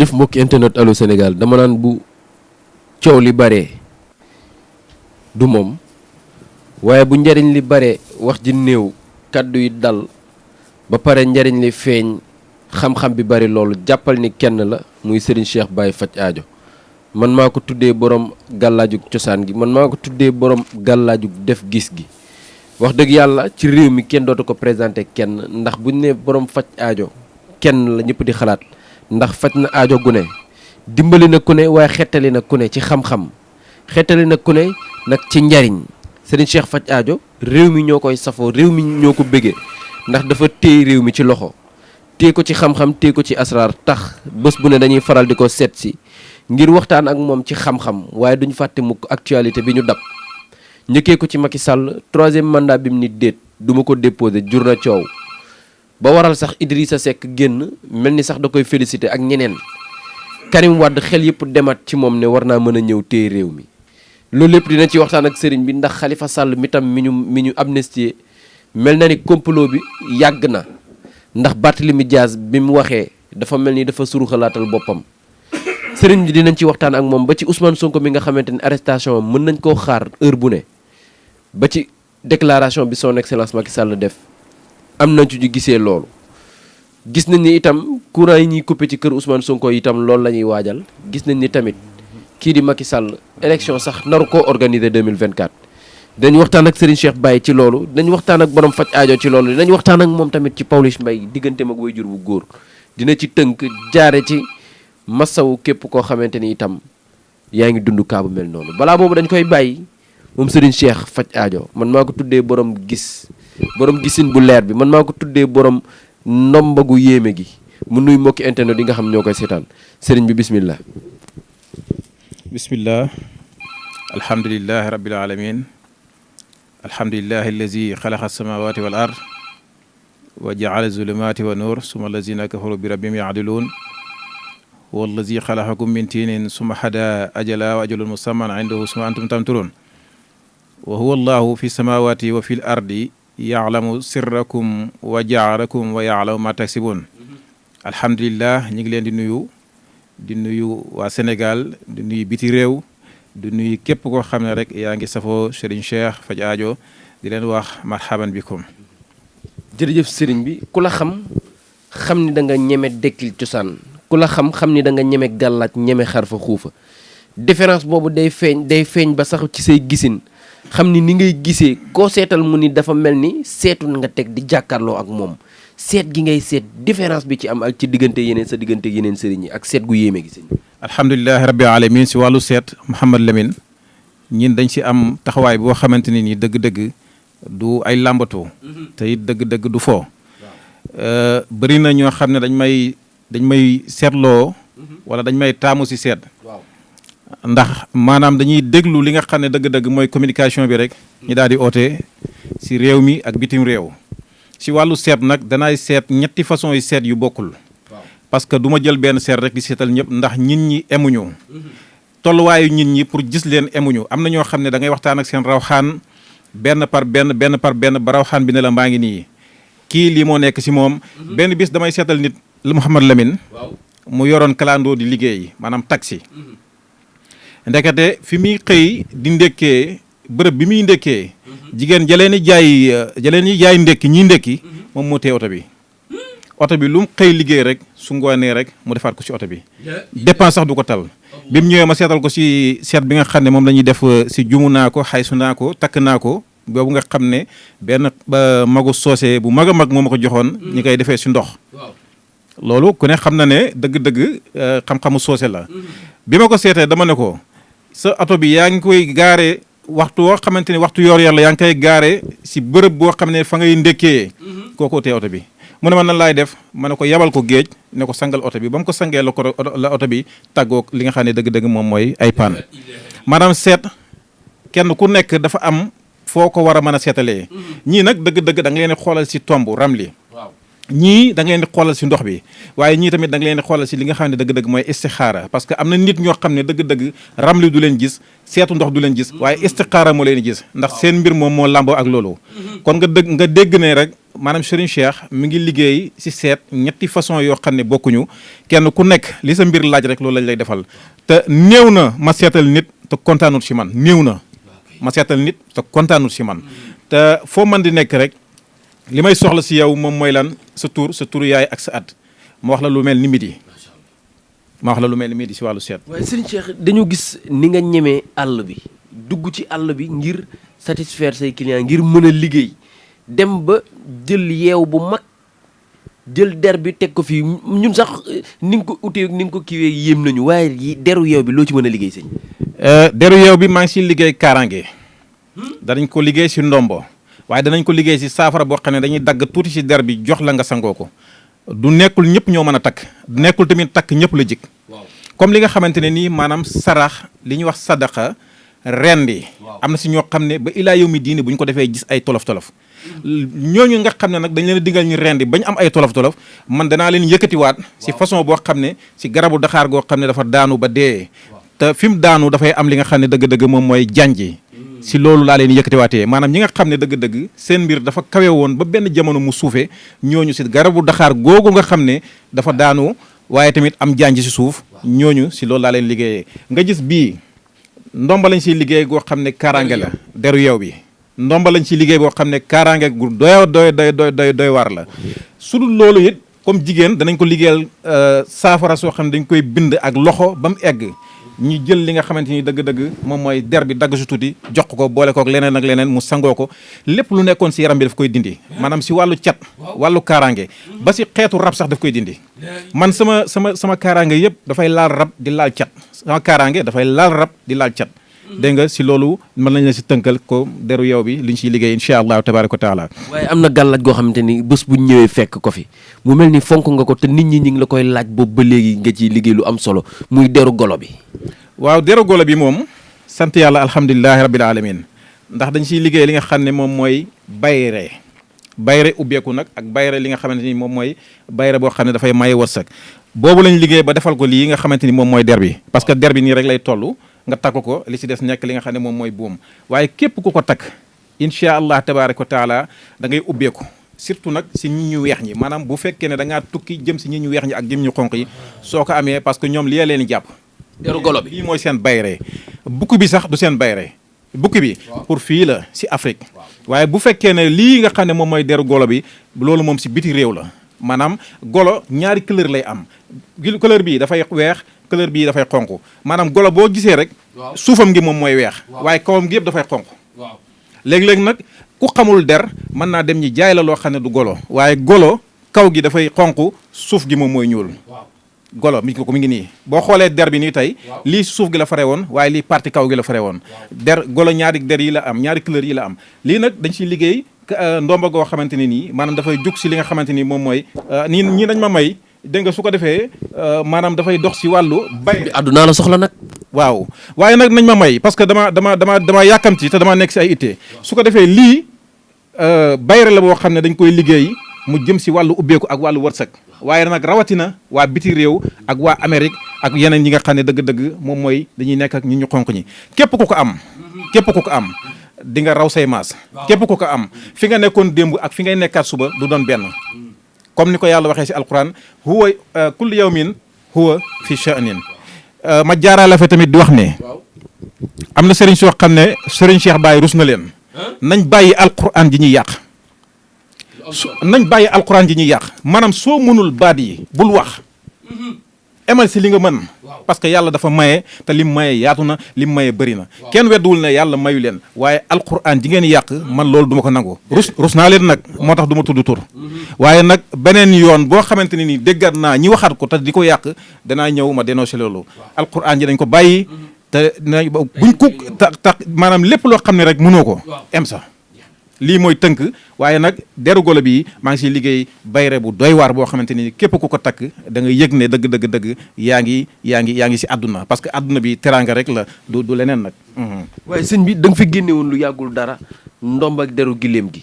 jërëjëf mbokki internet Allô Sénégal dama naan bu coow li bare du moom waaye bu njariñ li bare wax ji néew kàddu yi dal ba pare njariñ li feeñ xam-xam bi bari loolu jàppal ni kenn la muy Serigne Cheikh Baye faj aajo man maa ko tuddee borom gàllaajug cosaan gi man maa ko tuddee borom gàllaajug def gis gi wax dëgg yàlla ci réew mi kenn dootu ko présenté kenn ndax buñ ne borom faj aajo kenn la ñëpp di xalaat ndax faj na aajo gu ne dimbali na ku ne waaye xettali na ku ne ci xam-xam xettali na ku ne nag ci njariñ Serigne Cheikh faj aajo réew mi ñoo koy safoo réew mi ñoo ko bëggee ndax dafa téye réew mi ci loxo téye ko ci xam-xam téye ko ci asraar tax bés bu ne dañuy faral di ko seet si ngir waxtaan ak moom ci xam-xam waaye duñ fàtte mukk actualité bi ñu dab njëkkee ko ci Macky Sall troisième mandat bi mu ni déet duma ko déposé jur na coow ba waral sax Idrissa Seck génn mel ni sax da koy félicité ak ñeneen Karim Wade xel yëpp demaat ci moom ne war naa mën a ñëw téye réew mi loolu lépp dina ci waxtaan ak sëriñ bi ndax Khalifa Sall mi tam mi ñu amnistie mel na ni complot bi yàgg na ndax Barthélémy Dias bi mu waxee dafa mel ni dafa suruxalaatal boppam sëriñ bi dinañ ci waxtaan ak moom ba ci Ousmane Sonko mi nga xamante ni arrestation mën nañ koo xaar heure bu ne ba ci déclaration bi son excellence Macky Sall def am nañ ci gisee loolu gis nañ ni itam courant yi ñuy coupé ci kër Ousmane Sonko itam loolu la ñuy waajal gis nañ ni tamit kii di Macky Sall élection sax naru koo organiser 2024 dañ waxtaan ak Serigne Cheikh Baye ci loolu dañ waxtaan ak borom faj aajo ci loolu dañ waxtaan ak moom tamit ci Pawlish Mbaye digganteem ak waajur bu góor dina ci tënk jaare ci masawu képp koo xamante ni itam yaa ngi dund kaa bu mel noonu balaa boobu dañ koy bàyyi moom Serigne Cheikh faj aajo man maa ko tuddee borom gisin bu leer bi man maa ko tuddee borom ndomba gu yéeme gi mu nuy mbokki internet yi nga xam ñoo koy seetaan Serigne bi bismillah. bismillah alhamdulillahi rabbil alamin alhamdulillahi allazi xalaqa samawati wal ard wa jaala zulumati wa nur suma allazina kafaru bi rabbihim yaadiluun huwa allazi xalaqakum min tinin suma hada ajala wa ajalun musamman indahu suma antum tamturun wa huwa allahu fi samawati wa fi l ardi yaalamu sirrakum wa jaarakum wa yaalamu ma taksibun alhamdulillah ñi ngi leen di nuyu waa Sénégal di nuyu biti réew di nuyu képp koo xam ne rek yaa ngi safoo Serigne Cheikh faj aajo di leen wax marhaban bikum jërëjëf Serigne bi ku la xam ni da nga ñeme dekkil cosaan ku la xam ni da nga ñeme gàllaaj ñeme xarfa xuufa différence boobu day feeñ ba sax ci say gisin xam ni ngay gisee koo seetal mu ni dafa mel ni seetu nga teg di jàkkaarloo ak moom seet gi ngay seet différence bi ci am ak ci diggante yeneen sa diggante yeneen sëriñ yi ak seet gu yéeme gi sëriñ alhamdulilahi rabbil alamin si wàllu seet Mouhamad Lamine ñin dañ si am taxawaay boo xamante ni dëgg-dëgg du ay làmbatoo te it dëgg-dëgg du foo bëri na ñoo xam ne dañ may seetloo wala dañ may taamu si seet ndax maanaam dañuy déglu li nga xam ne dëgg-dëgg mooy communication bi rek ñu daal di oote si réew mi ak bitim réew si wàllu seet nag danaay seet ñetti façon yi seet yu bokkul parce que du ma jël benn seet rek di seetal ñëpp ndax nit ñi emuñu tolluwaayu nit ñi pour gis leen emuñu am na ñoo xam ne da ngay waxtaan ak seen rawxaan benn par benn ba rawxaan bi ne la maa ngi nii kii lii moo nekk si moom benn bis damay seetal nit la Mouhamad Lamine mu yoroon kalandoo di liggéey maanaam taxi ndekete fi muy xëy di ndekkee bërëb bi muy ndekkee jigéen jaleen ñi jaay ndekki ñii ndekki moom moo tee oto bi lu mu xëy liggéey rek su ngoonee rek mu defaat ko si oto bi dépense sax du ko tal bi mu ñëwee ma seetal ko si seet bi nga xam ne moom la ñuy def si jumu naa ko xaysu naa ko takk naa ko boobu nga xam ne benn magu soosé bu mag a mag moo ma ko joxoon ñi koy defee si ndox loolu ku ne xam na ne dëgg-dëgg xam-xamu soosé la bi ma ko seetee dama ne ko sa oto bi yaa ngi koy gaare waxtu woo xamante ni waxtu yor yaa ngi koy gaare si bërëb boo xam ne fa ngay ndekkee kooku tee oto bi mu ne ma nan laay def ma ne ko yabal ko géej ne ko sangal oto bi ba mu ko sangee la oto bi tàggoog li nga xam ne dëgg-dëgg moom mooy ay paan maanaam seet kenn ku nekk dafa am foo ko war a mën a seetalee ñii nag dëgg-dëgg da nga leen xoolal si tomb ramli ñii da nga leen di xoolal si ndox bi waaye ñii tamit da nga leen di xoolal si li nga xam ne dëgg-dëgg mooy istixaara parce que am na nit ñoo xam ne dëgg-dëgg ramli du leen gis seetu ndox du leen gis waaye istixaara moo leen gis ndax seen mbir moom moo làmboo ak loolu kon nga dégg ne rek maanaam Serigne Cheikh mi ngi liggéey si seet ñetti façon yoo xam ne bokkuñu kenn ku nekk li sa mbir laaj rek loolu lañ lay defal te néew na ma seetal nit te kontaanut si man néew na ma seetal nit te kontaanut si man te foo man di nekk rek li may soxla si yow moom mooy lan sa tur yaay ak sa at ma wax la lu mel ni midi si wàllu seet. waaye Serigne Cheikh dañu gis ni nga ñemee àll bi dugg ci àll bi ngir satisfaire say clients ngir mën a liggéey dem ba jël yeew bu mag jël der bi teg ko fii ñun sax ni nga ko utee ni nga ko kiiwee yéem nañu waaye deru yeew bi loo ci mën a liggéey sëñ. deru yeew bi maa ngi siy liggéey kaaraange danañ ko liggéey si ndombo. waaye danañ ko liggéey si saafara boo xam ne dañuy dagg tuuti si der bi jox la nga sangoo ko du nekkul ñëpp ñoo mën a takk du nekkul tamit takk ñëpp la jik comme li nga xamante ne nii maanaam sarax li ñuy wax sadaqa rendi am na si ñoo xam ne ba ilaa yow mi diine bu ñu ko defee gis ay tolof-tolof ñooñu nga xam ne nag dañ leen a digal ñu rendi bañ am ay tolof-tolof man danaa leen yëkkatiwaat si façon boo xam ne si garabu daxaar goo xam ne dafa daanu ba dee te fi mu daanu dafay am li nga xam ne dëgg-dëgg moom mooy janji si loolu laa leen yëkkatiwaatee maanaam ñi nga xam ne dëgg-dëgg seen mbir dafa kawe woon ba benn jamono mu suufee ñooñu si garabu daxaar googu nga xam ne dafa daanu waaye tamit am janj si suuf ñooñu si loolu laa leen liggéeyee nga gis bii ndomba lañ siy liggéey goo xam ne kaaraange la deru yeew bi ndomba lañ siy liggéey boo xam ne kaaraange gu doy waar la su dul loolu it comme jigéen danañ ko liggéeyal saafara soo xam ne dañ koy bind ak loxo ba mu egg ñu jël li nga xamante ni dëgg-dëgg moom mooy der bi dagg si tuuti jox ko boole kook leneen ak leneen mu sangoo ko lépp lu nekkoon si yaram bi daf koy dindi maanaam si wàllu cat wàllu kaaraange ba si xeetu rab sax daf koy dindi man sama kaaraange yëpp dafay laal rab di laal cat sama kaaraange dafay laal rab di laal cat dégg nga si loolu mën nañ la si tënkal ko deru yow bi li ñu siy liggéey incha allahu tabaraka wa taala waaye am na gàllaaj goo xamante ni bés bu ñëwee fekk ko fi mu mel ni fonk nga ko te nit ñi ngi la koy laaj boobu ba léegi nga ciy liggéey lu am solo muy deru golo bi waaw deru golo bi moom sant yàlla alhamdulilahi rabbil alamin ndax dañ siy liggéey li nga xam ne moom mooy bayre ubbeeku nag ak bayre li nga xamante ni moom mooy bayre boo xam ne dafay maye wërsëg boobu lañ liggéey ba defal ko lii nga xamante ni moom mooy der bi parce que der bi nii rek lay toll nga takk ko li ci des nekk li nga xam ne moom mooy buum waaye képp ku ko takk incha allah tabaraka wa taala da ngay ubbeeku surtout nag si ñi ñu weex ñi maanaam bu fekkee ne da ngaa tukki jëm si ñi ñu weex ñi ak jëm ñu xonq yi soo ko amee parce que ñoom li leen jàpp deru golo bi lii mooy seen bayre bukki bi sax du seen bayre bukki bi pour fii la si Afrique waaye bu fekkee ne lii nga xam ne moom mooy deru golo bi loolu moom si biti réew la maanaam golo ñaari couleur lay am couleur bii dafay weex couleur bii dafay xonq maanaam golo boo gisee rek suufam gi moom mooy weex waaye kawam gi yëpp dafay xonq léegi-léegi nag ku xamul der mën naa dem ñi jaay la loo xam ne du golo waaye golo kaw gi dafay xonq suuf gi moom mooy ñuul golo mi ko mi ngi nii boo xoolee der bi nii tey lii suuf gi la fare woon waaye lii partie kaw gi la fare woon der golo ñaari der yi la am ñaari couleur yi la am lii nag dañ ciy liggéey ndomba goo xamante ne nii maanaam dafay jug si li nga xamante ni moom mooy ñii dañ ma may dégg nga su ko defee maanaam dafay dox si wàllu bay àdduna la soxla nag waaw waaye nag nañ ma may parce que dama yàkkamti te dama nekk si ay ittee su ko defee lii bayre la boo xam ne dañ koy liggéey mu jëm si wàllu ubbeeku ak wàllu wërsëg waaye nag rawatina waa biti réew ak waa Amérique ak yeneen ñi nga xam ne dëgg-dëgg moom mooy dañuy nekk ak ñi ñu xonq ñi képp ku ko am di nga raw say maas képp ku ko am fi nga nekkoon démb ak fi ngay nekkaat suba du doon benn comme ni ko yàlla waxee si alquran huwa kullu yawmin huwa fi sha'nin ma jaaraale fa tamit di wax ne am na sëriñ soo xam ne sëriñ Cheikh Baye rus na leen nañ bàyyi alquran ji ñuy yàq maanaam soo mënul baat yi bul wax emal si li nga mën parce que yàlla dafa maye te lim maye yaatu na lim maye bëri na kenn wedduwul ne yàlla mayu leen waaye alquran ji ngeen yàq man loolu duma ko nangu rus naa leen nag moo tax du ma tudd tur waaye nag beneen yoon boo xamante ne ni déggat naa ñi waxaat ko te di ko yàq danaa ñëw ma dénoncé loolu alquran ji dañ ko bàyyi te buñ ko tax maanaam lépp loo xam ne rek mënoo ko em sa lii mooy tënk waaye nag deru golo bi maa ngi siy liggéey bayre bu doy waar boo xamante ni képp ku ko takk da nga yëg ne dëgg yaa ngi si àdduna parce que àdduna bi teraanga rek la du leneen nag waaye sëñ bi da nga fi génne woon lu yàggul dara ndomb ak deru giléem gi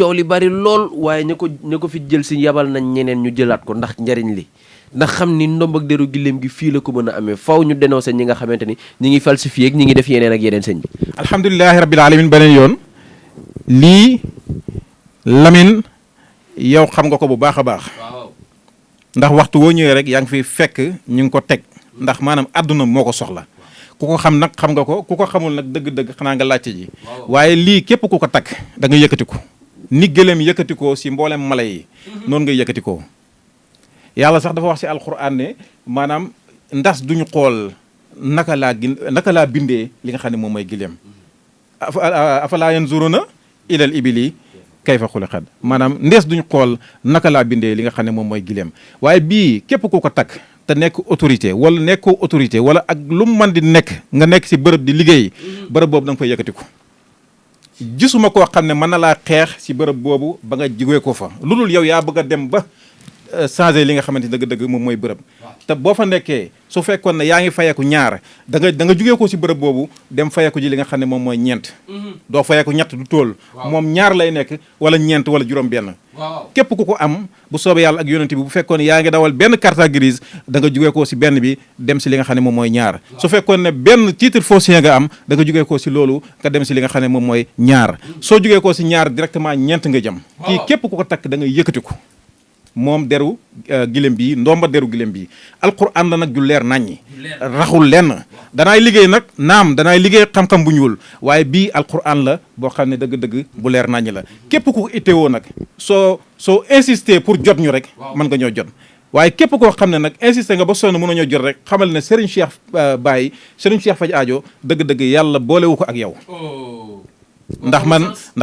coow li bari lool waaye ña ko fi jël si yabal nañ ñeneen ñu jëlaat ko ndax njariñ li ndax xam ni ndomb ak deru giléem gi fii la ko mën a amee faw ñu dénoncé ñi nga xamante ni ñi ngi falsifié ak ñi ngi def yeneen ak yeneen sëñ bi. alhamdulilahi rabbil alamin beneen yoon lii Lamine yow xam nga ko bu baax a baax. ndax waxtu woo ñëwee rek yaa ngi fi fekk ñu ngi ko teg ndax maanaam àdduna moo ko soxla ku ko xam nag xam nga ko ku ko xamul nag dëgg-dëgg xanaa nga laajte ji waaye lii képp ku ko takk da nga yëkkati ko ni gëléem yëkkati ko si mboolem mala yi noonu ngay yëkkati ko yàlla sax dafa wax si alquran ne maanaam ndas duñu xool naka laa bindee li nga xam ne moom mooy gëléem afalaa yanzuruna ilal ibili kayfa xuliqat maanaam ndees duñu xool naka laa bindee li nga xam ne moom mooy gileem waaye bii képp ku ko takk te nekk autorité wala nekkoo autorité wala ak lu mu mën di nekk nga nekk si bërëb di liggéey bërëb boobu da nga fay yëkkati ko gisuma koo xam ne mën na laa xeex si bërëb boobu ba nga jigee ko fa lu dul yow yaa bëgg a dem ba changé li nga xamante ni dëgg-dëgg moom mooy bërëb te boo fa nekkee su fekkoon ne yaa ngi fayeeku ñaar da nga jugee ko si bërëb boobu dem fayeeku ji li nga xam ne moom mooy ñeent doo fayeeku ñett du tool moom ñaar lay nekk wala ñeent wala juróom benn képp ku ko am bu soobee yàlla ak yonent bi bu fekkoon yaa ngi dawal benn carte grise da nga jugee ko si benn bi dem si li nga xam ne moom mooy ñaar su fekkoon ne benn titre foncier nga am da nga jugee ko si loolu nga dem si li nga xam ne moom mooy ñaar soo jugee ko si ñaar directement ñeent nga jëm kii képp ku ko takk da nga yëkkati ko moom deru gilem bi ndomba deru gilem bi alquran la nag ju leer naññi raxul lenn danaay liggéey nag naam danaay liggéey xam-xam bu ñuul waaye bii alquran la boo xam ne dëgg-dëgg bu leer naññi la képp ku itteewoo nag soo insister pour jot ñu rek mën nga ñoo jot waaye képp koo xam ne nag insister nga ba sonn mën ñoo jot rek xamal ne Serigne Cheikh Baye Serigne Cheikh Faj Aajo dëgg-dëgg yàlla boolewu ko ak yow ndax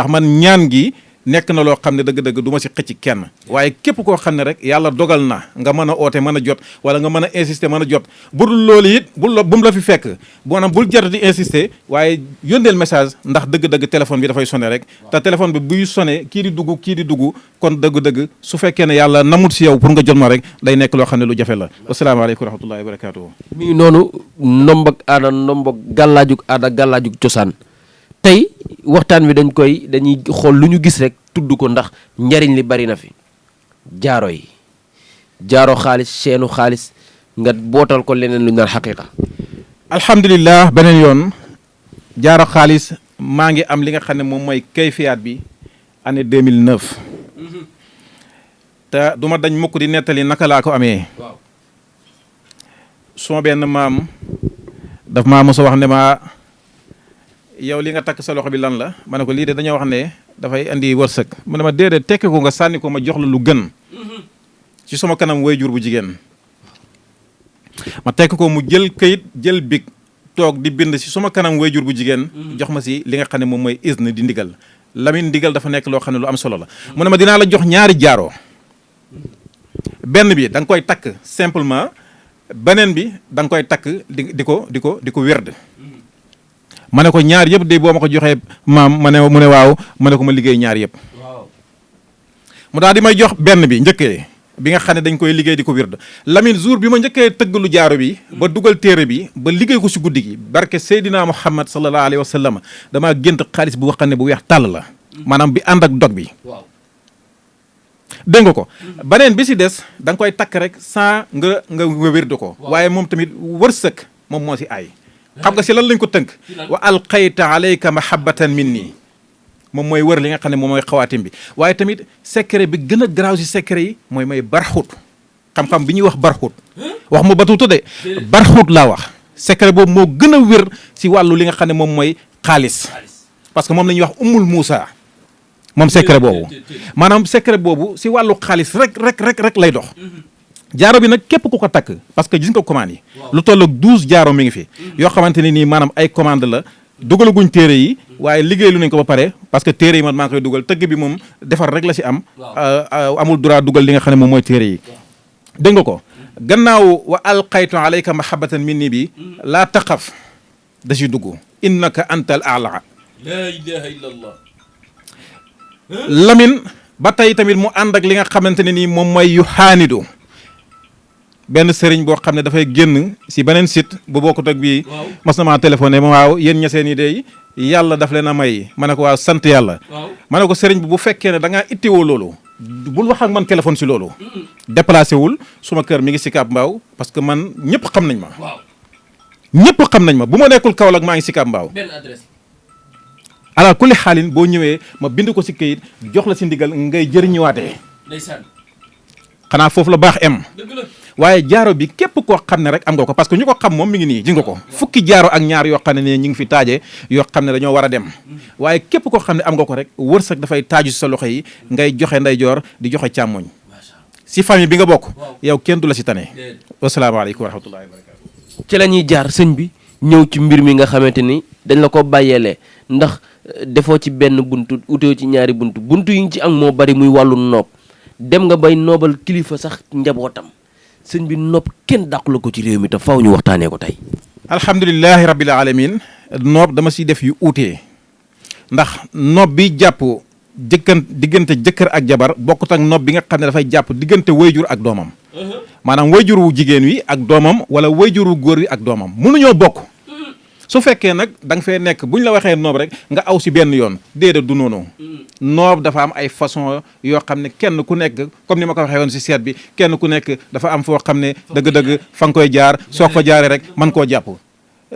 man ñaan gi nekk na loo xam ne dëgg-dëgg du ma si xëcc kenn waaye képp koo xam ne rek yàlla dogal na nga mën a oote mën a jot wala nga mën a insister mën a jot bu dul loolu it bu mu la fi fekk maanaam bul jar di insister waaye yónneel message ndax dëgg-dëgg téléphone bi dafay sonné rek te téléphone bi buy sonné kii di dugg kon dëgg-dëgg su fekkee ne yàlla namut si yow pour nga jot ma rek day nekk loo xam ne lu jafe la asalaamaaleykum wa rahmatullahi wa barakatuhu mi ngi noonu ndombak aada ndombak gàllaajug aada gàllaajug cosaan tey waxtaan wi dañuy xool lu ñu gis rek tudd ko ndax njariñ li bari na fi jaaro xaalis seenu xaalis nga bootal ko leneen lu ñu naan xaqiqa alhamdulilah beneen yoon jaaro xaalis maa ngi am li nga xam ne moom mooy kayfiyaat bi année 2009 te du ma dañ mukk di nettali naka laa ko amee suma benn maam daf maa mos a wax ne ma yow li nga takk sa loxo bi lan la ma ne ko lii de dañoo wax ne dafay andi wërsëg mu ne ma déedéet tekki ko nga sànni ko ma jox la lu gën ci sama kanam way jur bu jigéen ma tekk ko mu jël këyit jël big toog di bind si sama kanam way jur bu jigéen jox ma si li nga xam ne moom mooy isne di ndigal Lamine ndigal dafa nekk loo xam ne lu am solo la mu ne ma dinaa la jox ñaari jaaro benn bi da nga koy takk simplement beneen bi da nga koy takk di ko werd ma ne ko ñaar yëpp de boo ma ko joxee maam mu ne waaw ma ne ko ma liggéey ñaar yëpp mu daal di may jox benn bi njëkkee bi nga xam ne dañ koy liggéey di ko wird Lamine jour bi ma njëkkee tëggalu jaaro bi ba dugal téere bi ba liggéey ko si guddi gi barke Seydina Muhammad sallallahu alayhi wa sallam damaa gént xaalis bu xam ne bu weex tàll la maanaam bi ànd ak dog bi dégg nga ko beneen bi si des da nga koy takk rek sans nga wird ko waaye moom tamit wërsëg moom moo si aay xam nga si lan lañ ko tënk wa alqayta alayka mahabbatan minni moom mooy wër li nga xam ne moom mooy xawaatim bi waaye tamit secret bi gën a garaaw si secret yi mooy barxut xam-xam bi ñuy wax barxut wax ma batuuta de barxut laa wax secret boobu moo gën a wér si wàllu li nga xam ne moom mooy xaalis parce que moom la ñuy wax ummul Muusa moom secret boobu maanaam secret boobu si wàllu xaalis rek lay dox jaaro bi nag képp ku ko takk parce que gis nga commande yi lu toll ak 12 jaaro mi ngi fi yoo xamante ne nii maanaam ay commande la dugalaguñ téere yi waaye liggéey lu nañ ko ba pare parce que téere yi man maa ngi koy dugal tëgg bi moom defar rek la si am amul droit dugal li nga xam ne moom mooy téere yi dégg nga ko gannaaw wa alqaytu alayka mahabbatan minni bi laa taqaf da si dugg innaka antal a'la la ilaha illallah Lamine ba tey tamit mu ànd ak li nga xamante ne nii moom mooy yu xaanidu benn sëriñ boo xam ne dafay génn si beneen site bu bokkut ak bii mas na maa téléphoné ma waaw yéen ñaseen yi day yàlla daf leen a may ma ne ko waaw sant yàlla ma ne ko sëriñ bi bu fekkee ne da ngaa ittewoo loolu bul wax ak man téléphone si loolu déplacé wul suma kër mi ngi Sicap Mbao parce que man ñëpp xam nañ ma ñëpp xam nañ ma bu ma nekkul Kaolack maa ngi Sicap Mbao benn adresse ala kulli xaalin boo ñëwee ma bind ko si këyit jox la si ndigal ngay jëriñuwaatee ndeysaan xanaa foofu la baax em dëgg la waaye jaaro bi képp koo xam ne rek am nga ko parce que ñu ko xam moom mi ngi nii gis nga ko fukki jaaro ak ñaar yoo xam ne ne ñi ngi fi taaje yoo xam ne dañoo war a dem waaye képp koo xam ne am nga ko rek wërsëg dafay taaju si sa loxo yi ngay joxe ndeyjoor di joxe càmmoñ si famille bi nga bokk yow kenn du la si tane wasalaamaaleykum wa rahmatullahi wa barakatu ci la ñuy jaar sëñ bi ñëw ci mbir mi nga xamante ni dañ la ko bàyyeelee ndax defoo ci benn buntu utoo ci ñaari buntu yi ngi ci am moo bari muy wàllu noob dem nga bay noobal kilifa sax njabootam sëñ bi nopp kenn dàqu la ko ci réew mi te faw ñu waxtaanee ko tey. alhamdulilahi rabbil alamin noob dama siy def yu uutee ndax noob bi jàpp diggante jëkkër ak jabar bokkut ak noob bi nga xam ne dafay jàpp diggante wayjur ak doomam maanaam wayjur wu jigéen wi ak doomam wala wayjur wu góor wi ak doomam mënuñoo bokk su fekkee nag da nga fee nekk bu ñu la waxee noob rek nga aw si benn yoon déedéet du noonu noob dafa am ay façon yoo xam ne kenn ku nekk comme ni ma ko waxee woon si seet bi kenn ku nekk dafa am foo xam ne dëgg-dëgg fa nga koy jaar soo ko jaaree rek man koo jàpp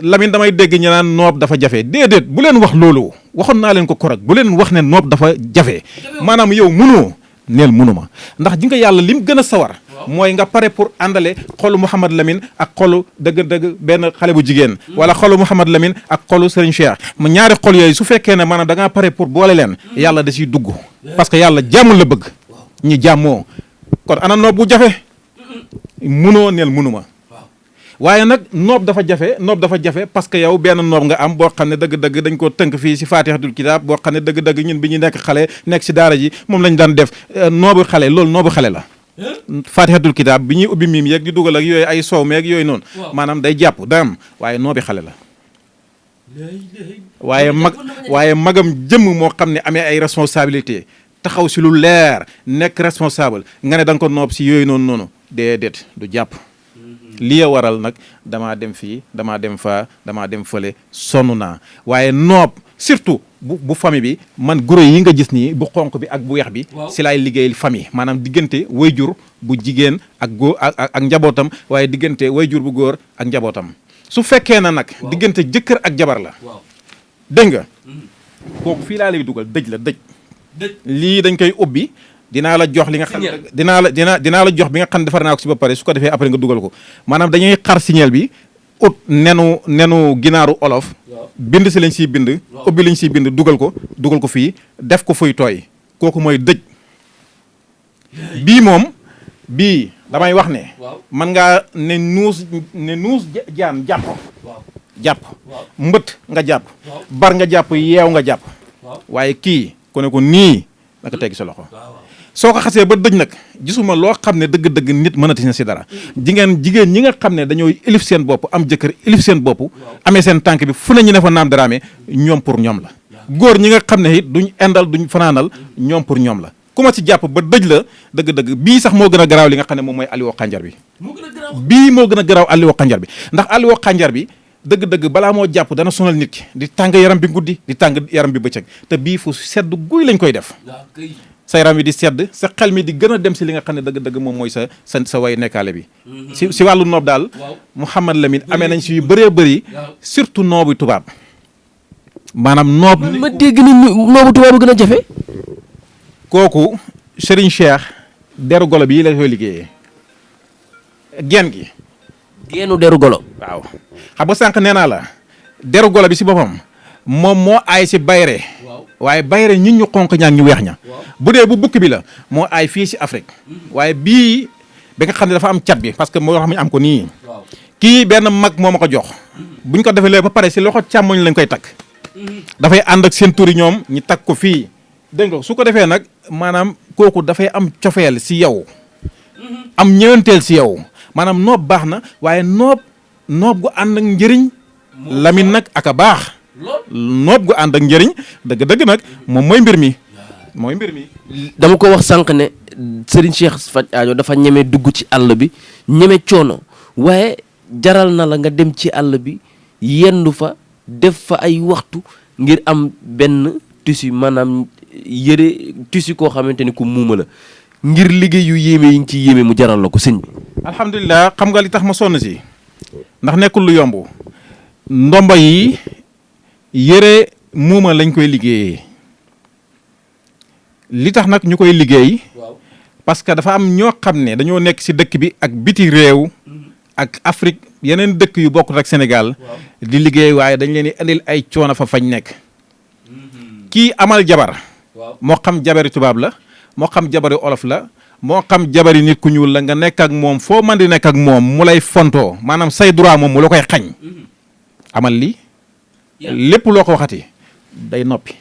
Lamine damay dégg ñu naan noob dafa jafe déedéet bu leen wax loolu waxoon naa leen ko korog bu leen wax ne noob dafa jafe maanaam yow mënoo neel mënuma ndax ji nga yàlla lim gën a sawar mooy nga pare pour àndale xolu Mouhamad Lamine ak xolu dëgg-dëgg benn xale bu jigéen wala xolu Mouhamad Lamine ak xolu Serigne Cheikh mu ñaari xol yooyu su fekkee ne maanaam da ngaa pare pour boole leen yàlla da ciy dugg parce que yàlla jàmmul la bëgg ñi jàmmoo kon ana noob bu jafe mënoo neel mënuma waaye nag noob dafa jafe parce que yow benn noob nga am boo xam ne dëgg-dëgg dañ ko tënk fii si faatixatul kitaab boo xam ne dëgg-dëgg ñun bi ñu nekk xale nekk si daara ji moom lañ daan def noobu xale loolu noobu xale la faatixatul kitaab bi ñuy ubbi miim yeeg di dugal ak yooyu ay soow meeg yooyu noonu maanaam day jàpp day am waaye noobi xale la waaye magam jëmm moo xam ne amee ay responsabilité taxaw si lu leer nekk responsable nga ne da nga ko noob si yooyu noonu déedéet du jàpp li ya waral nag damaa dem fii damaa dem faa damaa dem fële sonn naa waaye noob surtout bu famille bi man guro yi nga gis nii bu xonq bi ak bu weex bi si laay liggéeyal famille maanaam diggante wayjur bu jigéen ak góor ak njabootam waaye diggante wayjur bu góor ak njabootam su fekkee na nag diggante jëkkër ak jabar la dégg nga kooku fii laa lay dugal dëj la dëj lii dañ koy ubbi dinaa la jox li nga xam ne dinaa la jox bi nga xam ne defar naa ko si ba pare su ko defee après nga dugal ko maanaam dañuy xar signal bi ut nenu ginaaru olof bind si lañ siy bind ubbi lañ siy bind dugal ko fii def ko fuy tooy kooku mooy dëj bii moom bii damay wax ne man ngaa ne nuus jaan jàpp mbët nga jàpp bar nga jàpp yeew nga jàpp waaye kii ku ne ko nii da ko teggi sa loxo soo ko xasee ba dëj nag gisuma loo xam ne dëgg-dëgg nit mënati na si dara jigéen ñi nga xam ne dañoo ilif seen bopp am jëkkër ilif seen bopp amee seen tànk bi fu ne ñu ne fa naam daraame ñoom pour ñoom la góor ñi nga xam ne it duñ endal duñ fanaanal ñoom pour ñoom la ku ma ci jàpp ba dëj la dëgg-dëgg bii sax moo gën a garaaw li nga xam ne moom mooy Aliou Xànjar bi bii moo gën a garaaw Aliou Xànjar bi ndax Aliou Xànjar bi dëgg-dëgg balaa moo jàpp dana sonal nit ki di tàng yaram bi guddi di tàng yaram bi bëccëg te bii fu sedd guy lañ koy def sa yaram bi di sedd sa xel mi di gën a dem si li nga xam ne dëgg-dëgg moom mooy sa way nekkaale bi si wàllu noob daal Mouhamad Lamine amee nañ si yu bëree bëri surtout noobu tubaab maanaam noob ma dégg ni noobu tubaab gën a jafe kooku Serigne Cheikh deru golo bi la koy liggéeyee geen gi geenu deru golo waaw xam nga sànq nee naa la deru golo bi si boppam moom moo aay si bayre waaye bayre ñun ñu xonq ñaak ñu weex ña bu dee bu bukki bi la moo aay fii si Afrique waaye bii bi nga xam ne dafa am cat bi parce que moo xam ne am ko nii kii benn mag moo ma ko jox buñ ko defee léegi ba pare si loxo càmmoñ lañ koy takk dafay ànd ak seen turi ñoom ñu takk ko fii dégg nga su ko defee nag maanaam kooku dafay am cofeel si yow am ñëwanteel si yow maanaam noob baax na waaye noob gu ànd ak njëriñ Lamine nag ak a baax noob gu ànd ak njëriñ dëgg-dëgg nag moom mooy mbir mi dama ko wax sànq ne Serigne Cheikh Faj Aajo dafa ñeme dugg ci àll bi ñeme coono waaye jaral na la nga dem ci àll bi yendu fa def fa ay waxtu ngir am benn tissu maanaam yëre tissu koo xamante ni ku muuma la ngir liggéey yu yéeme yi ngi ciy yéeme mu jaral la ko sëñ bi. alhamdulilah xam nga li tax ma sonn si ndax nekkul lu yomb ndomba yi yëre muuma lañ koy liggéeyee li tax nag ñu koy liggéey parce que dafa am ñoo xam ne dañoo nekk si dëkk bi ak biti réew ak Afrique yeneen dëkk yu bokkut ak Sénégal di liggéey waaye dañ leen di indil ay coono fa fañ nekk kii amal jabar moo xam jabari tubaab la moo xam jabari olof la moo xam jabari nit ku ñuul la nga nekk ak moom foo man di nekk ak moom mu lay fontoo maanaam say droit moom mu la koy xañ amal lii lépp loo ko waxati day noppi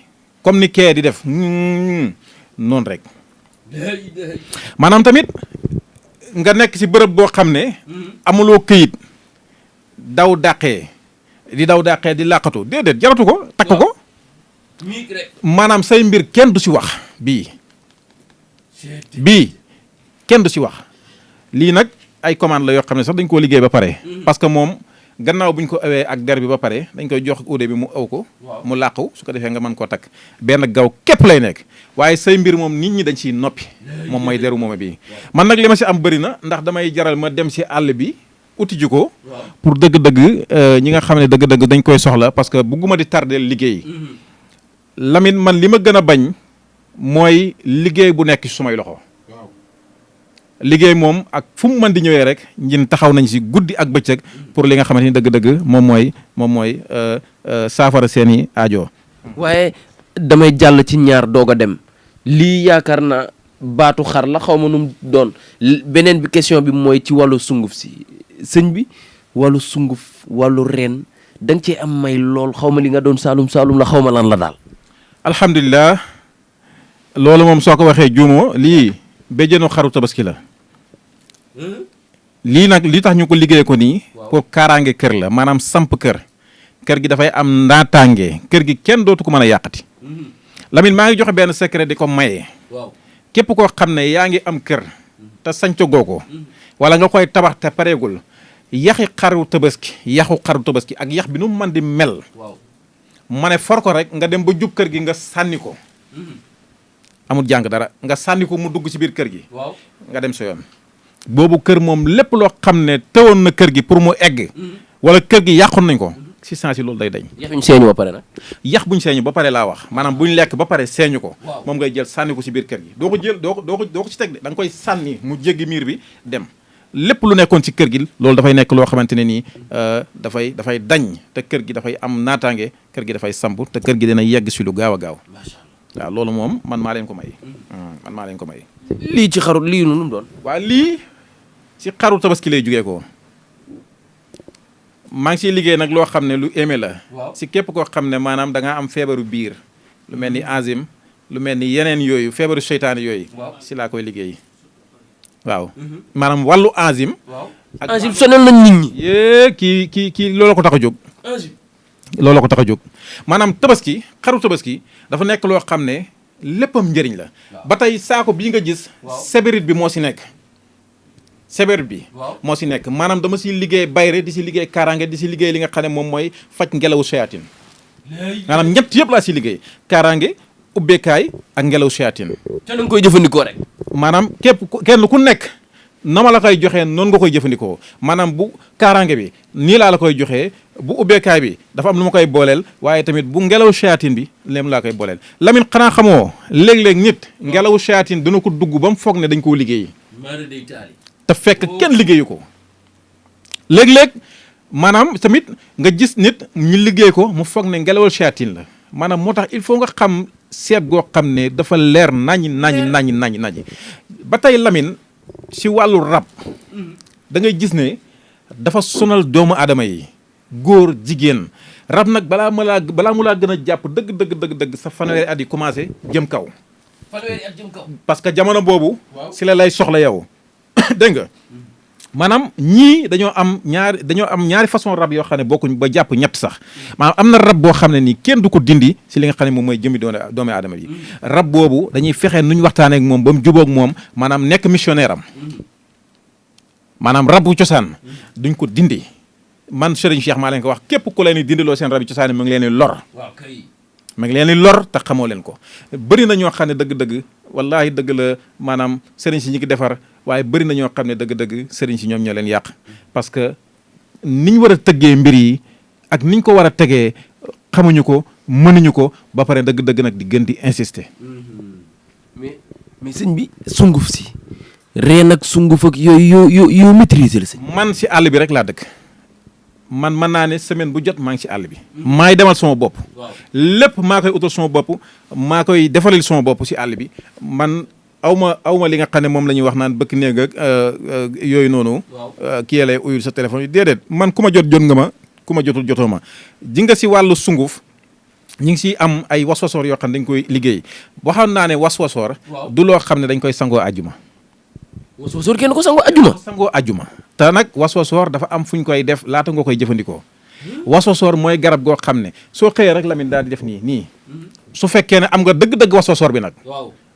comme ni kee di def noonu rek maanaam tamit nga nekk ci bërëb boo xam ne amuloo këyit daw dàqee di làqatu déedéet jaratu ko takk ko maanaam say mbir kenn du ci wax bii kenn du ci wax lii nag ay commande la yoo xam ne sax dañ koo liggéey ba pare parce que moom gannaaw bu ñu ko awee ak der bi ba pare dañ koy jox uude bi mu aw ko mu làqu su ko defee nga mën koo takk benn gaw képp lay nekk waaye say mbir moom nit ñi dañ ciy noppi moom mooy deru mooma bii man nag li ma ci am bëri na ndax damay jaral ma dem ci àll bi uti ji ko pour dëgg-dëgg ñi nga xam ne dëgg-dëgg dañ koy soxla parce que bugguma di tardeel liggéey Lamine man li ma gën a bañ mooy liggéey bu nekk ci sumay loxo liggéey moom ak fu mu mën di ñëwee rek ñun taxaw nañ ci guddi ak bëccëg pour li nga xamante ni dëgg-dëgg moom mooy saafara seeni aajo. waaye damay jàll ci ñaar doog a dem lii yaakaar naa baatu xar la xaw ma nu mu doon beneen bi question bi mooy ci wàllu sunguf si sëñ bi wàllu sunguf wàllu reen da nga cee am may lool xaw ma li nga doon saalum la xaw ma lan la daal. alhamdulilah loolu moom soo ko waxee juumoo lii béjjéenu xaru tabaski la. lii nag li tax ñu ko liggéey ko nii pour kaaraange kër la maanaam samp kër gi dafay am naataange kër gi kenn dootu ko mën a yàqati Lamine maa ngi joxe benn secret di ko maye képp koo xam ne yaa ngi am kër te sanco goo ko wala nga koy tabax te pareegul yaxu xaru tabaski ak yax bi nu mu mën di mel ma ne for ko rek nga dem ba jub kër gi nga sànni ko amul jàng dara nga sànni ko mu dugg ci biir kër gi nga dem sa yoon boobu kër moom lépp loo xam ne teewoon na kër gi pour mu egg wala kër gi yàqoon nañ ko si sens yi loolu day dañ. yax buñ seeñu ba pare nag. yax buñ seeñu ba pare laa wax maanaam buñ lekk ba pare seeñu ko. moom ngay jël sànni ko si biir kër gi doo ko jël doo ko ci teg de da nga koy sànni mu jéggi miir bi dem lépp lu nekkoon ci kër gi loolu dafay nekk loo xamante ne nii dafay dañ te kër gi dafay am naataange kër gi dafay samp te kër gi dina yegg si lu gaaw a gaaw. waaw loolu moom man maa leen ko may. lii ci xaru lii nu mu doon. waaw lii ci xaru tabaski lay jugee ko maa ngi siy liggéey nag loo xam ne lu éme la. si képp koo xam ne maanaam da ngaa am feebaru biir lu mel ni enzyme lu mel ni yeneen yooyu feebaru seytaane yooyu. si laa koy liggéey. waaw maanaam wàllu enzyme. enzyme sonal nañ nit ñi. kii loolu ko tax a jóg. loolu ko tax a jóg maanaam tabaski xaru tabaski dafa nekk loo xam ne léppam njëriñ la. ba tey saako bii nga gis. sébarit bi moo si nekk. sébarit bi moo si nekk maanaam dama si liggéey bayre di si liggéey kaaraange di si liggéey li nga xam ne moom mooy faj ngelawu seyaatin maanaam ñett yëpp laa si liggéey kaaraange ubbeekaay ak ngelaw seyaatin te nga koy jëfandikoo rek. maanaam kenn ku nekk na ma la koy joxee noonu nga koy jëfandikoo maanaam bu kaaraange bi nii laa la koy joxee bu ubbeekaay bi dafa am lu ma koy booleel waaye tamit bu ngelaw seyaatin bi léem laa koy booleel Lamine xanaa xamoo léeg-léeg nit ngelawu seyaatin dina ko dugg ba mu foog ne dañ koo liggéey te fekk kenn liggéeyu ko léeg-léeg maanaam tamit nga gis nit ñu liggéey ko mu foog ne ngelawal seyaatin la maanaam moo tax il faut nga xam seet goo xam ne dafa leer nañi ba tey Lamine si wàllu rab da ngay gis ne dafa sonal doomu aadama yi góor jigéen rab nag balaa mu laa gën a jàpp dëgg sa fanweeri at yi commencé jëm kaw. parce que jamono boobu si la lay soxla yow dégg nga maanaam ñii dañoo am ñaari façon rab yoo xam ne bokkuñ ba jàpp ñett sax maanaam am na rab boo xam ne nii kenn du ko dindi si li nga xam ne moom mooy jëmmi doomu aadama yi rab boobu dañuy fexe nu ñu waxtaanee ak moom ba mu jubóog moom maanaam nekk missionnaire am maanaam rabu cosaan duñ ko dindi man Serigne Cheikh maa leen ko wax képp ku leen di dindiloo seen rabi cosaan mu ngi leen di lor ma ngi leen di lor te xamoo leen ko. bëri na ñoo xam ne dëgg-dëgg wallaahi dëgg la maanaam sëriñ si ñi ngi defar waaye bëri na ñoo xam ne dëgg-dëgg sëriñ si ñoom ñoo leen yàq parce que niñ war a tëggee mbir yi ak niñ ko war a tegee xamuñu ko mënuñu ko ba pare dëgg-dëgg nag di gën di insister. mais sëñ bi sunguf si reen ak sunguf ak yooyu yoo maîtriser la sëñ. man si àll bi rek laa dëkk man mën naa ne semaine bu jot maa ngi si àll bi. maay demal sama bopp. lépp maa koy utal sama bopp maa koy defalil sama bopp si àll bi man aw ma li nga xam ne moom la ñuy wax naan bëkk néeg ak yooyu noonu. kii lay uyul sa téléphone yi déedéet man ku ma jot nga ma ku ma jotul jotoo ma ji nga si wàllu sunguf. ñu ngi si am ay waswasoor yoo xam ne dañ koy liggéey waxoon naa ne waswasoor du loo xam ne dañ koy sangoo ajjuma. waswasoor kenn ko sangoo ajjuma. te nag waswasoor dafa am fu ñu koy def laata nga koy jëfandikoo. waswasoor mooy garab goo xam ne soo xëyee rek Lamine daal di def nii su fekkee ne am nga dëgg-dëgg waswasoor bi nag.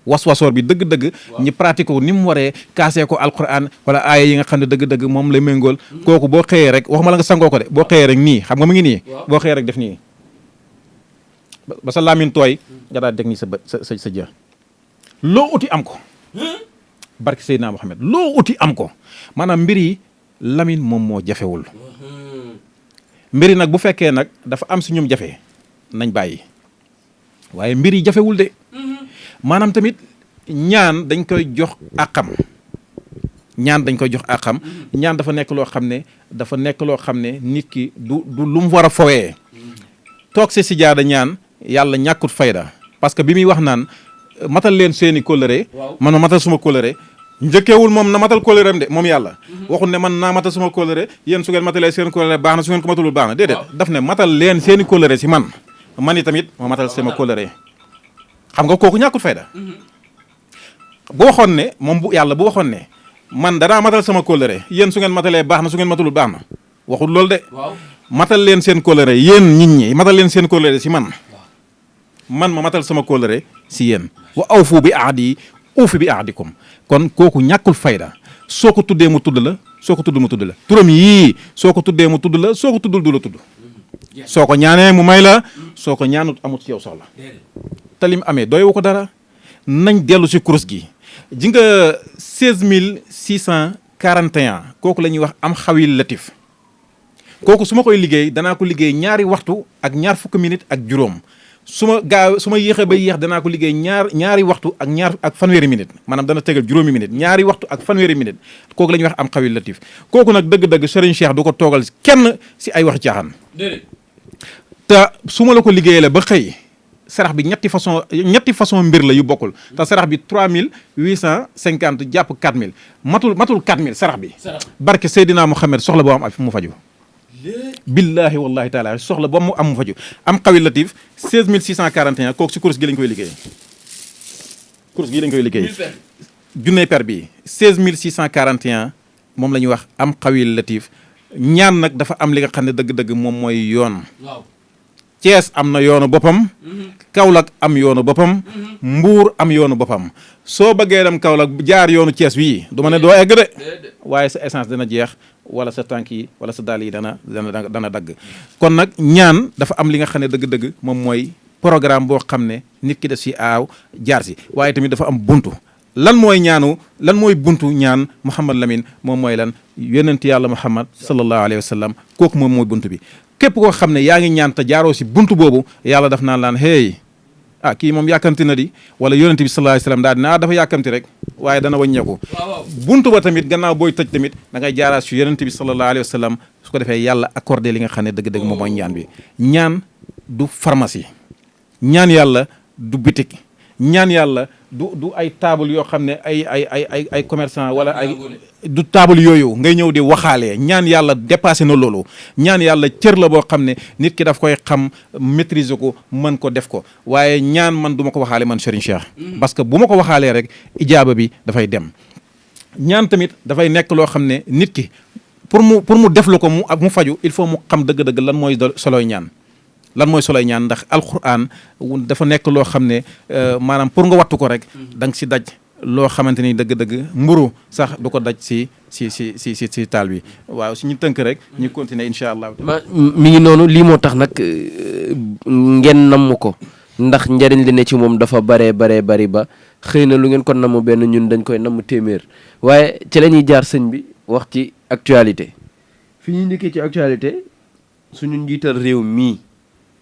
waswasoor bi dëgg-dëgg. ñi pratique ko ni mu waree kaasee ko alquran wala aaya yi nga xam ne dëgg-dëgg moom la méngool. kooku boo xëyee rek waxuma la nga sangoo ko de boo xëyee rek nii xam nga mu ngi nii. boo xëyee rek def nii. ba sa laamin tooy nga daal deg nii sa jë loo uti am ko barke Seydina Mohamed loo uti am ko maanaam mbir yi Lamine moom moo jafewul mbir yi nag bu fekkee nag dafa am si ñoom jafe nañ bàyyi waaye mbir yi jafewul de maanaam tamit ñaan dañ koy jox àqam ñaan dafa nekk loo xam ne nit ki du lu mu war a fowee toog si jaada ñaan yàlla ñàkkut fayda parce que bi muy wax naan matal leen seeni kóllëre man ma matal suma kóllëre njëkkeewul moom na matal kóllëreem de moom yàlla waxul ne man naa matal suma kóllëre yéen su ngeen matalee seen kóllëre baax na su ngeen ko matalul baax na déedéet daf ne matal leen seeni kóllëre si man i tamit ma matal sama kóllëre xam nga kooku ñàkkut fayda bu waxoon ne moom bu yàlla bu waxoon ne man danaa matal sama kóllëre yéen su ngeen matalee baax na su ngeen matalul baax na waxul loolu de matal leen seen kóllëre yéen nit ñi matal leen seen kóllëre si man ma matal sama kóllëre si yéen wa awfu bi ahdi uufi bi ahdikum kon kooku ñàkkul fayda soo ko tuddee mu tudd la soo ko tudd mu tudd la turam yii soo ko tuddee mu tudd la soo ko tuddul du la tudd soo ko ñaanee mu may la soo ko ñaanut amut ci yow soxla te lim amee doy wu ko dara nañ dellu si kurus gi ji nga 16641 kooku la ñuy wax am xawil latif kooku su ma koy liggéey danaa ko liggéey ñaari waxtu ak ñaar fukki minutes ak juróom su ma yéexee ba yéex danaa ko liggéey ñaari waxtu ak fanweeri minutes maanaam dana tegal juróomi minutes ñaari waxtu ak fanweeri minutes kooku la ñuy wax am xawil latif kooku nag dëgg-dëgg Serigne Cheikh du ko toogal kenn si ay wax caaxaan te su ma la ko liggéeyee la ba xëy sarax bi ñetti façon mbir la yu bokkul te sarax bi 3850 jàpp 4000 matul 4000 sarax bi barke Seydina Mohamed soxla boo am ak mu faju billahi wallahi taala soxla ba mu am mu faju am xawil latif 16641 kooku si course gi lañ koy liggéey junney per bi 16641 moom la ñuy wax am xawil latif ñaan nag dafa am li nga xam ne dëgg-dëgg moom mooy yoon Thiès am na yoonu boppam Kaolack am yoonu boppam Mbuur am yoonu boppam soo bëggee dem Kaolack jaar yoonu Thiès wii du ma ne doo egg de waaye sa essence dana jeex wala sa tànk yi wala sa dàll yi dana dagg kon nag ñaan dafa am li nga xam ne dëgg-dëgg moom mooy programme boo xam ne nit ki def si aaw jaar si waaye tamit dafa am buntu lan mooy buntu ñaan Mouhamad Lamine moom mooy lan yonent yàlla Muhammad sallallahu alayhi wa sallam kooku moom mooy buntu bi képp koo xam ne yaa ngi ñaan te jaaroo si buntu boobu yàlla daf naan laan hey kii moom yàkkamti na di wala yonent bi sallallahu alayhi wa sallam daal dina dafa yàkkamti rek waaye dana wàññeeku buntu ba tamit gannaaw booy tëj tamit da ngay jaaraat si yonent bi sallallahu alayhi wa sallam su ko defee yàlla accordé li nga xam ne dëgg-dëgg moom mooy ñaan bi ñaan du pharmacie ñaan yàlla du bitik ñaan yàlla du ay table yoo xam ne ay commerçant wala du table yooyu ngay ñëw di waxaalee ñaan yàlla dépassé na loolu ñaan yàlla cër la boo xam ne nit ki daf koy xam maîtriser ko mën ko def ko waaye ñaan man du ma ko waxaale man Serigne Cheikh parce que bu ma ko waxaalee rek ijaaba bi dafay dem ñaan tamit dafay nekk loo xam ne nit ki pour mu def la ko mu faju il faut mu xam dëgg-dëgg lan mooy soloy ñaan ndax alquran dafa nekk loo xam ne maanaam pour nga wattu ko rek da nga si daj loo xamante ni dëgg-dëgg mburu sax du ko daj si taal bi waaw su ñu tënk rek ñu continuer incha allah. mi ngi noonu lii moo tax nag ngeen namm ko ndax njariñ li ne ci moom dafa bari ba xëy na lu ngeen ko namm benn ñun dañ koy namm téeméer waaye ci la ñuy jaar sëñ bi wax ci actualité fi ñuy njëkkee ci actualité suñu njiital réew mii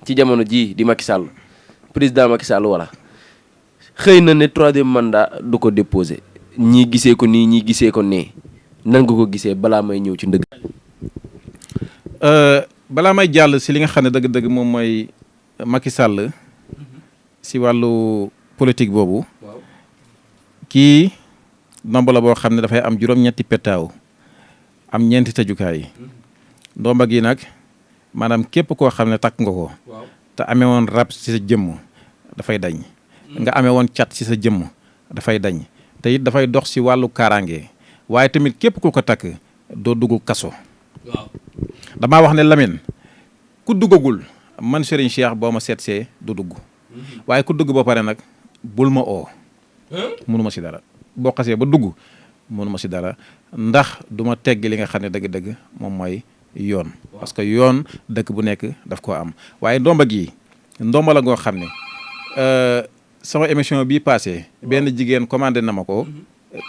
ci jamono jii di Macky Sall président Macky Sall wala xëy na ne troisième mandat du ko déposé ñii gisee ko nii ñii gisee ko nee nan nga ko gisee balaa may ñëw ci ndëgg. balaa may jàll si li nga xam ne dëgg-dëgg moom mooy Macky Sall si wàllu politique boobu. kii ndomba la boo xam ne dafay am juróom-ñetti petaaw am ñeenti tëjukaay ndomba gi nag maanaam képp koo xam ne takk nga ko te amee woon rab ci sa jëmm dafay dañ nga amee woon cat ci sa jëmm dafay dañ te it dafay dox si wàllu kaaraange waaye tamit képp ku ko takk doo dugg kaso. damaa wax ne Lamine ku duggagul man Serigne Cheikh boo ma seetsee du dugg waaye ku dugg ba pare nag bul ma oo mënuma si dara boo xasee ba dugg mënuma si dara ndax du ma tegg li nga xam ne dëgg-dëgg moom mooy yoon parce que yoon dëkk bu nekk daf koo am waaye ndomba gi ndomba la ngoo xam ne sama émission bii passé benn jigéen commandé na ma ko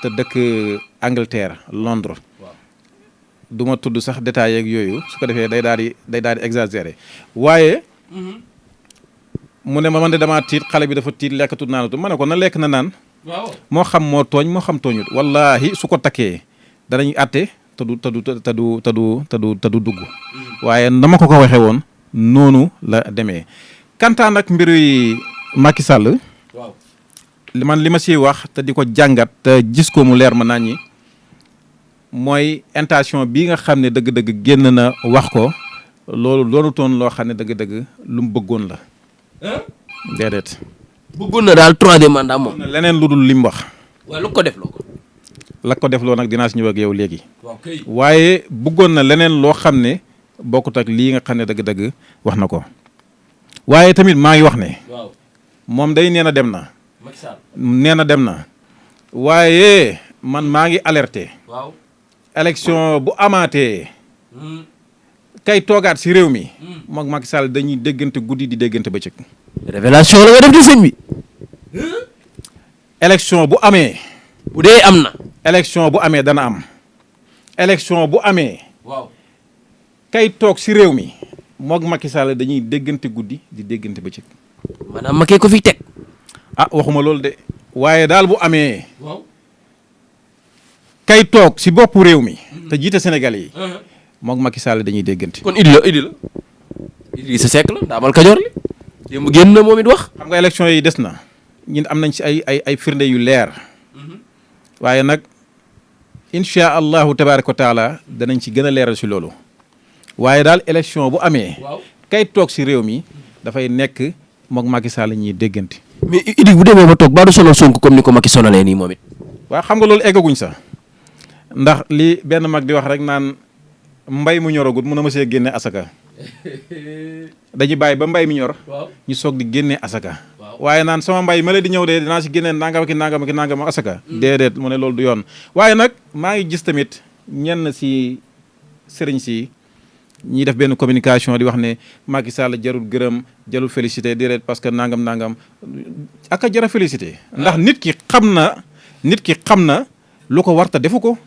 te dëkk Angleterre Londres du ma tudd sax détails yeeg yooyu su ko defee day daal di exagéré waaye mu ne ma man de damaa tiit xale bi dafa tiit lekkatut naanatu ma ne ko na lekk na naan moo xam moo tooñ moo xam tooñut wallahi su ko takkee danañ àtte te du dugg waaye dama ko waxee woon noonu la demee kantaan nag mbiru Macky Sall man li ma siy wax te di ko jàngat te gis ko mu leer ma naan ñi mooy intention bii nga xam ne dëgg-dëgg génn na wax ko loolu doonu toon loo xam ne dëgg-dëgg lu mu bëggoon la déedéet bëggoon na daal troisième mandat moom leneen lu dul li mu wax waaye lu ko def loo ko la ko def loo nag dinaa si ñëw ak yow léegi waaye bëggoon na leneen loo xam ne bokkut ak lii nga xam ne dëgg-dëgg wax na ko waaye tamit maa ngi wax ne moom day nee na dem na nee na dem na waaye man maa ngi alerté élection bu amaatee kay toogaat si réew mi moom Macky Sall dañuy déggante guddi di déggante bëccëg. révélation la nga def di sëñ bi. élection bu amee. bu dee am na. élection bu amee dana am. élection bu amee. waaw kay toog si réew mi moom Macky Sall dañuy déggante guddi di déggante bëccëg. maanaam Macky ko fi teg. ah waxuma loolu de. waaye daal bu amee. waaw kay toog si boppu réew mi. te jiite Sénégal yi. moom Macky Sall dañuy déggante. kon Idrissa Seck la ndaamal Kajoor li démb génn na moom it wax. xam nga élection yi des na ñun am nañ ci ay firnde yu leer waaye nag incha allahu tabaaraka wa taala danañ ci gën a leeral si loolu waaye daal élection bu amee. kay toog si réew mi dafay nekk moom Macky Sall ñuy déggante. mais Idi bu demee ba toog baa du sonal Sonko comme ni ko Macky sonalee nii moom it. waaw xam nga loolu eggaguñ sax ndax li benn mag di wax rek naan mbay mu ñoragut mun a ma see génne asaka. dañuy bàyyi ba mbay mi ñor ñu soog di génnee asaka waaye naan sama mbay ma la di ñëw de dinaa si génnee nangam ki nangam asaka déedéet mu ne loolu du yoon waaye nag maa ngi gis tamit ñenn si sëriñ si ñiy def benn communication di wax ne Macky Sall jarul gërëm jarul félicité déedéet parce que nangam ak a jara félicité ndax nit ki xam na lu ko warta defu ko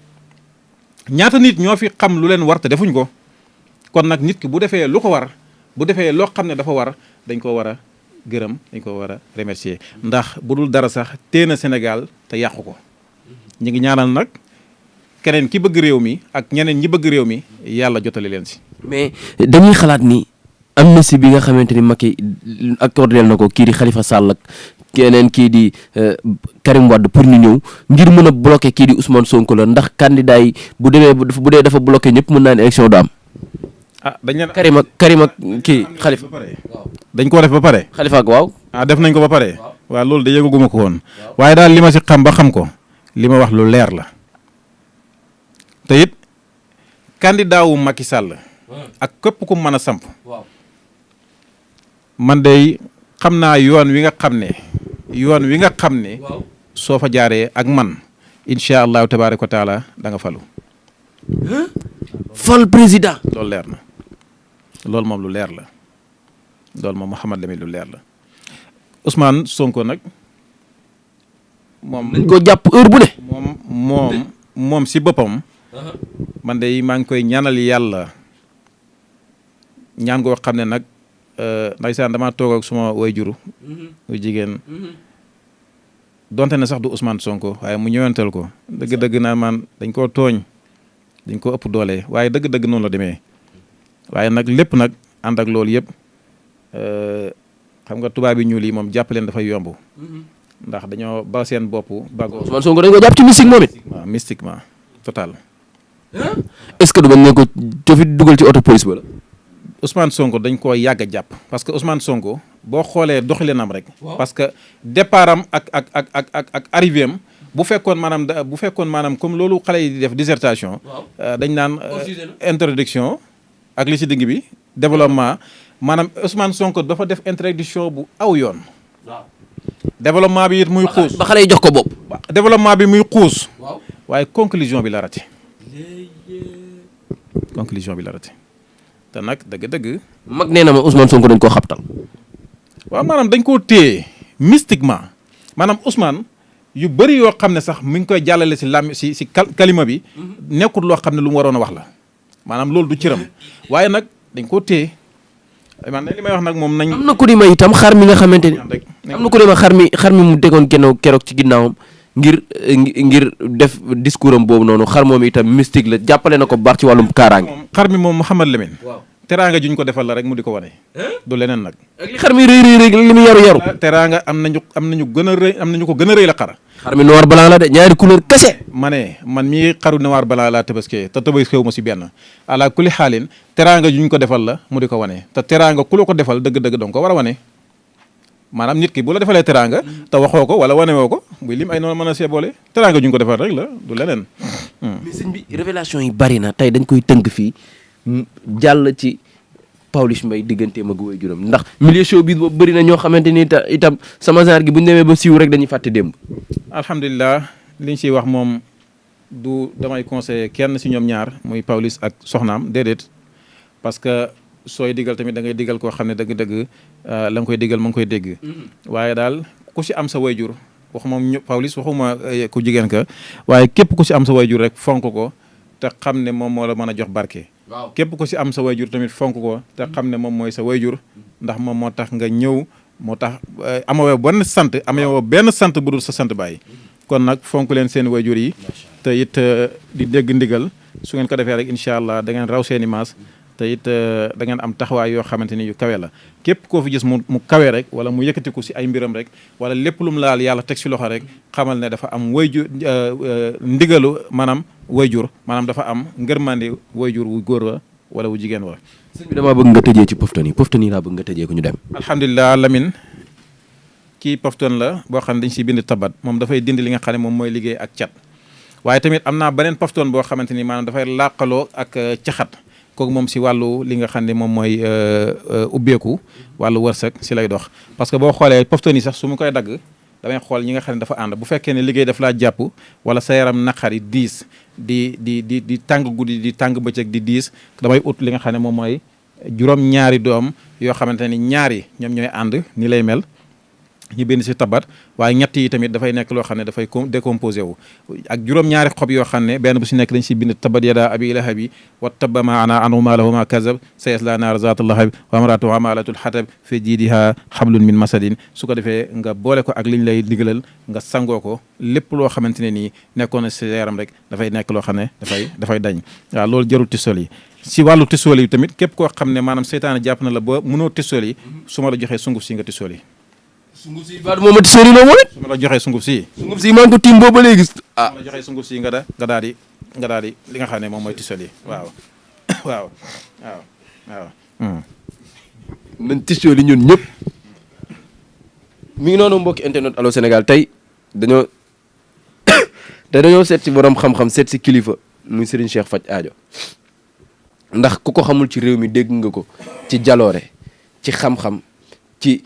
ñaata nit ñoo fi xam lu leen warta defuñ ko kon nag nit ki bu defee lu ko war bu defee loo xam ne dafa war dañ ko war a gërëm dañ ko war a remercier ndax bu dul dara sax téena Sénégal te yàqu ko ñu ngi ñaanal nag keneen ki bëgg réew mi ak ñeneen ñi bëgg réew mi yàlla jotale leen si. mais dañuy xalaat ni amnistie bi nga xamante ni Macky accordé na ko kii di Khalifa Sall ak keneen kii di Karim Wade pour ñu ñëw ngir mën a bloqué kii di Ousmane Sonko la ndax candidat yi bu dee dafa bloqué ñëpp mën naa ne élection du am. dañ leen Karim ak kii Khalifa dañ koo def ba pare. Khalifa ak waaw. def nañ ko ba pare. waaw loolu de yëgaguma ko woon. waaye daal li ma si xam ba xam ko li ma wax lu leer la te it candidat wu Macky Sall ak képp ku mën a samp man de xam naa yoon wi nga xam ne soo fa jaaree ak man incha allahu tabaaraka wa taala da nga falu. fal président. loolu leer na loolu moom lu leer la loolu moom Mouhamed Lamine lu leer la Ousmane Sonko nag moom dañ ko jàpp heure bu ne. moom si boppam. man de maa ngi koy ñaanal yàlla ñaan goo xam ne nag ndaysaan damaa toog ak suma waajur bu jigéen donte ne sax du Ousmane Sonko waaye mu ñëwantal ko dëgg-dëgg naa man dañ koo tooñ dañ ko ëpp doole waaye dëgg-dëgg noonu la demee waaye nag lépp nag ànd ak loolu yëpp xam nga tubaab yi ñuul yi moom jàpp leen dafay yomb ndax dañoo ba seen bopp bagoo. Ousmane Sonko dañ ko jàpp ci mystique moom it. waaw mystiquement total. est-ce que du bañ ne ko te dugal ci auto police ba la. Ousmane Sonko dañ koo yàgg a jàpp parce que Ousmane Sonko boo xoolee doxalinam rek. parce que départ am ak arrivé am bu fekkoon maanaam comme loolu xale yi di def dissertation. dañ naan introduction ak li ci digg bi développement maanaam Ousmane Sonko dafa def introduction bu aw yoon. développement bi it muy xuus ba xale yi jox ko bopp. développement bi muy xuus. waaye conclusion bi la raté. conclusion bi la raté. te nag dëgg-dëgg. mag nee na ma Ousmane Sonko dañ koo xabtal. waaw maanaam dañ koo téye mystiquement maanaam Ousmane yu bëri yoo xam ne sax mi ngi koy jàllale si kalima bi nekkul loo xam ne lu mu waroon a wax la maanaam loolu du cëram waaye nag dañ koo téye man li may wax nag moom nañ. am na ku di ma itam xar mi nga xamante ni am na ku di ma xar mi mu tegoon keroog ci ginnaawam ngir def discours am boobu noonu xar moom itam mystique la jàppale na ko bu baax ci wàllum kaaraange. xar mi moom Mouhamad Lamine. waaw teraanga juñ ko defal la rek mu di ko wane. du leneen nag. ak li xar mi rëy rek li mu yaru. teraanga am nañu gën a rëy am nañu ko gën a rëy la xar. xar mi noir blanc la de ñaari couleur kese. ma ne man mii xaru noir blanc laa tabaskee te tabaskeewu ma si benn ala kulli xaalin teraanga juñ ko defal la mu di ko wane te teraanga ku la ko defal dëgg-dëgg dong ko war a wane. maanaam nit ki bu la defalee teraanga te waxoo ko wala wane woo ko buy lim ay noonu mën a seeboole teraanga juñ ko defal rek la du leneen. mais sëñ bi révélation yi bari na tey dañ koy tënk fii jàll ci Pawlish Mbaye digganteem ak waajuram ndax milieu showbiz boobu bëri na ñoo xamante ni itam sama genre gi bu ñu demee ba siiw rek dañuy fàtte démb. alhamdulilah liñ ciy wax moom du damay conseiller kenn si ñoom ñaar muy Pawlish ak soxnaam déedéet parce que sooy digal tamit da ngay digal koo xam ne dëgg-dëgg la nga koy digal ma ngi koy dégg. waaye daal ku si am sa waajur waxuma Pawlish waxuma ku jigéen ka waaye képp ku si am sa waajur rek fonk ko te xam ne moom moo la mën a jox barke. waaw képp ku si am sa waajur tamit fonk ko te xam ne moom mooy sa waajur ndax moom moo tax nga ñëw moo tax amoo benn sant bu dul sa sant baay. kon nag fonk leen seen waajur yi te it di dégg ndigal su ngeen ko defee rek incha allah da ngeen raw seen i maas te it da ngeen am taxawaay yoo xamante ni yu kawe la képp koo fi gis mu kawe rek wala mu yëkkatiku si ay mbiram rek wala lépp lu mu laal yàlla teg si loxo rek xamal ne dafa am waajur ndigalu maanaam waajur maanaam dafa am ngërmandi waajur wu góor wa wala wu jigéen wa. sëñ bi damaa bëgg nga tëjee ci poftan yi laa bëgg nga tëjee ko ñu dem. alhamdulilah Lamine kii poftan la boo xam ne dañ siy bind tabat moom dafay dindi li nga xam ne moom mooy liggéey ak cat waaye tamit am naa beneen poftan boo xamante ni maanaam dafay làqaloo ak caxat. kooku moom si wàllu li nga xam ne moom mooy ubbeeku wàllu wërsëg si lay dox parce que boo xoolee poftan yi sax su mu koy dagg damay xool ñi nga xam ne dafa ànd bu fekkee ne liggéey daf laa jàpp wala sa yaram naqari diis di tàng guddi di tàng bëccëg di diis damay ut li nga xam ne moom mooy juróom-ñaari doom yoo xamante ni ñaari ñoom ñooy ànd ni lay mel ñu bind si tabat waaye ñett yi tamit dafay nekk loo xam ne dafay décomposé wu ak juróom-ñaari xob yoo xam ne benn bu si nekk dañ si bind tabat yada abi lahabi wa tabba ma ana anhu ma lahu ma kazab sayasla naar zaata lahab wa amratu amalatul hatab fi jiidiha hablun min masadin su ko defee nga boole ko ak liñ lay digalal nga sangoo ko lépp loo xamante ne nii nekkoon na si yaram rek dafay nekk loo xam ne dafay dañ waaw loolu jarul tisol yi si wàllu tisol yi tamit képp koo xam ne maanaam seytaane jàpp na la ba mënoo tisol yi su ma la joxee sunguf si nga tisol yi sunguf si baat moom ati sori loo moom it. su ma la joxee sunguf si. sunguf si maa ngi ko tiim boobu ba léegi. su ma la joxee sunguf si nga daal di li nga xam ne moom mooy tisol yi waaw. nañ tisol yi ñun ñëpp. mi ngi noonu mbokki internet Allô Sénégal tey dañoo seet si borom xam-xam seet si kilifa muy Serigne Cheikh Faj Aajo ndax ku ko xamul ci réew mi dégg nga ko ci jaloore ci xam-xam. ci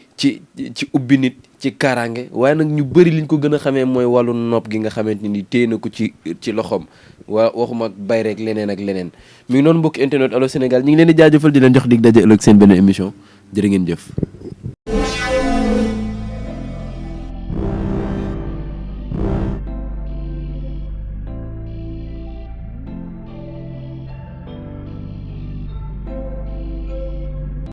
ubbi nit ci kaaraange waaye nag ñu bëri liñ ko gën a xamee mooy wàllu nopp gi nga xamante ni téye na ko ci loxoom waxuma bay rek leneen ak leneen mi ngi noonu mbokk internet Allô Sénégal ñu ngi leen di jaajëfal di leen jox dig daje ëllëg seen benn émission jërë ngeen jëf